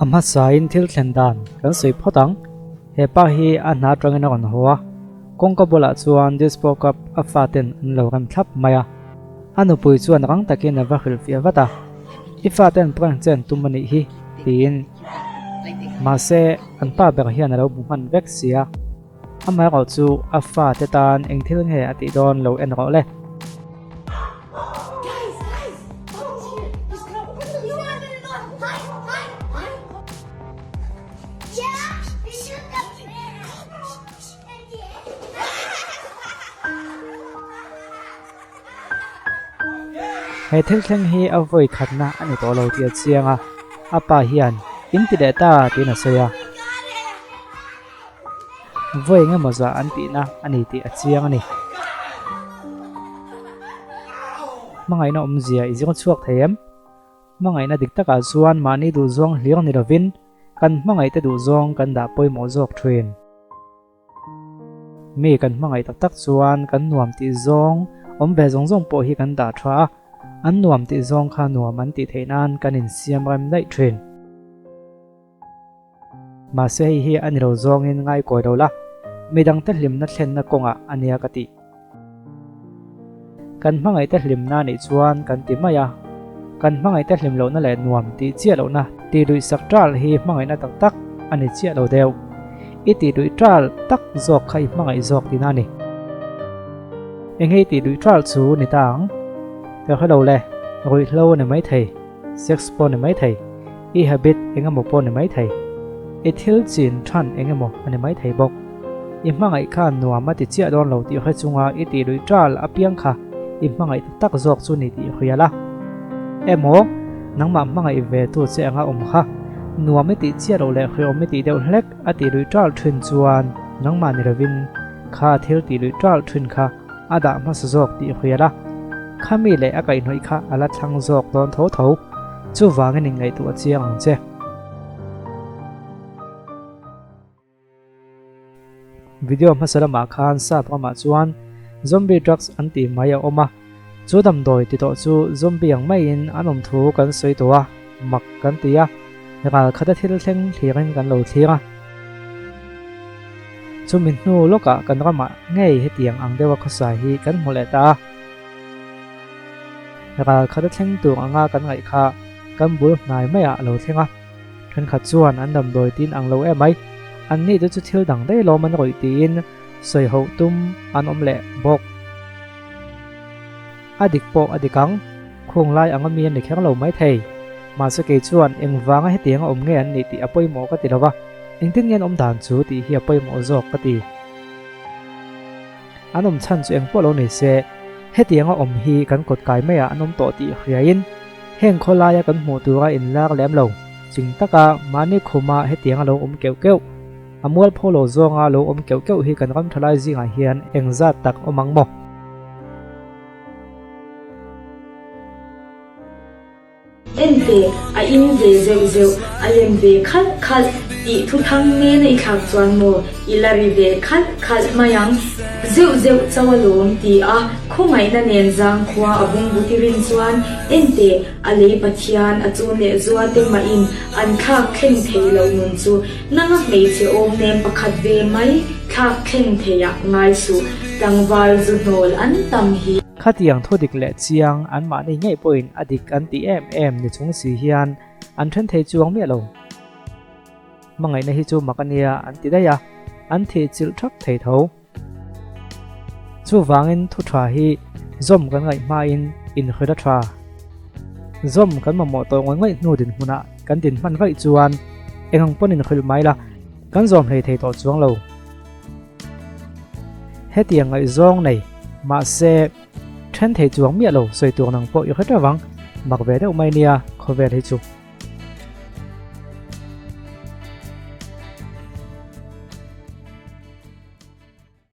A hmasain thil thlen dan kan sawi phawt ang. He pa hi a hna atangin a rawn haw a, kawngka bulah chuan dispo cup a faten an lo rem thlap mai a. A nupui chuan rang takin a va hrilhfiah vat a, I faten prank che an tum a nih hi, tiin. Mahse, an pa ber hian a lo bu hman vek sia. Amaherawh chu a fate tan eng thil nge a tih dawn lo en rawh le. He thil thleng hi a vawi khatna a ni tawh lo tih a chiang a, a pa hian in ti leh ta tiin a sawi a. Vawi engemaw zah an tihna a ni tih a chiang a ni. Hmangaihna awmzia i zir chhuak thei em? Hmangaihna dik takah chuan mahni duhzawng hlir ni lovin kan hmangaihte duhzawng kan dah pawimawh zawk thin. Mi kan hmangaih tak tak chuan kan nuam tih zawng awm ve zawng zawng pawh hi kan dah tha a, an nuam tih zawng kha nuam an tih theih nan kan insiam rem daih thin. Mahse hei hi a ni lo zawngin ngaikawi lo la, midangte hlimna thlenna kawngah a nia ka tih. Kan hmangaihte hlimna nih chuan kan ti mai a, kan hmangaihte hlim lohna leh nuam tih chiah lohna tih luih sak ṭal hi hmangaihna tak tak a ni chiah lo deuh. I tih luih ṭal tak zawk kha i hmangaih zawk tihna a ni. Eng hei tih luih ṭal chu ni ta ang? Ka hre lo le, ruihhlo a ni maithei. Sex pawh ni maithei, i habit eng emaw pawh ni maithei, i thil chin than eng emaw a ni maithei bawk. I hmangaih kha nuam a ti chiah dawn lo tih hre chunga i tih luih ṭal apiang kha i hmangaih tak tak zawk chu ni tih hria la. Emaw, nangmah hmangaih ve tu che anga awm kha nuam i tih chiah loh leh hreawm i tih deuh hlek a tih luih ṭal ṭhin chuan nangmah ni lovin kha thil tih luih ṭal ṭhin kha a dah hmasa zawk tih hria la, khami leh a kaihhnawih kha a la thlang zawk dawn tho tho, chuvangin inngaihtuah chiang ang che. Video hmasa lamah khan sap ramah chuan zombie drugs an tih mai a awm a, chu damdawi ti tawh chu zombie ang maiin an awm thu kan sawi tawh a, mak kan ti a, ral khata thil thleng thlirin kan lo thlir a. Chumi hnu lawkah kan ramah ngei hetiang ang deuha khawsa hi kan hmu leh ta a. Ral khat a thleng tur anga kan ngaih kha kan bul hnai maiah a lo thleng a. Thenkhat chuan an damdawi tin ang lo emai, an nih te chu thil dang daih lawm an rawih tiin sawi hoh tum an awm leh bawk. A dik pawh a dik ang, khung lai anga mi an ni kher lo maithei. Mahse kei chuan engvanga hetianga awm nge an nih tih a pawimawh ka ti lo va. Engtin nge an awm dan chu tih hi a pawimawh zawk ka ti. An awm chhan chu engpawh lo nei se, hetianga awm hi kan kawt kai maiah an awm tawh tih hriain heng khawlaia kan hmuh tura inlak lem lo ching taka mahni khuma hetianga lo awm keuh keuh, a mualpho lo zawnga lo awm keuh keuh hi kan ram thalai zingah hian engzat tak awm ang maw? Ente, a in ve zeuh zeuh, a lem ve khalh khalh tih thu thang nena i thlak chuan maw i la ri ve khalh khalh mai ang. Zeuh zeuh chauh alawm ti a, khawngaihna nen zangkhua a bungbu ti rin chuan ente, a lei Pathian a chun leh zua te mahin an thlak thleng thei loh nun chu nanga hmeichhe awm nem pakhat ve mai thlak thleng theiah ngai suh, tlangval zu hnawl an tam hi. Khatiang thu dik leh chiang an mahni ngei pawhin a dik an ti em em ni chung si hian an then thei chuang miah lo. Hmangaihna hi chu mak a nia an ti daih a, an thih chilh thak thei tho. Chuvangin thu tha hi zawm kan ngaih hmain inhrilh a tha. Zawm kan mamawh tawh ngawih ngawih hnu dinhmunah kan din hman vaih chuan eng ang pawn inhrilh mai la, kan zawm hlei thei tawh chuang lo. Hetiang ngaihzawng nei, mahse, then thei chuang miah lo sawi tur nang pawh i hre teuh vang, mak ve deuh mai nia khawvel hi chu.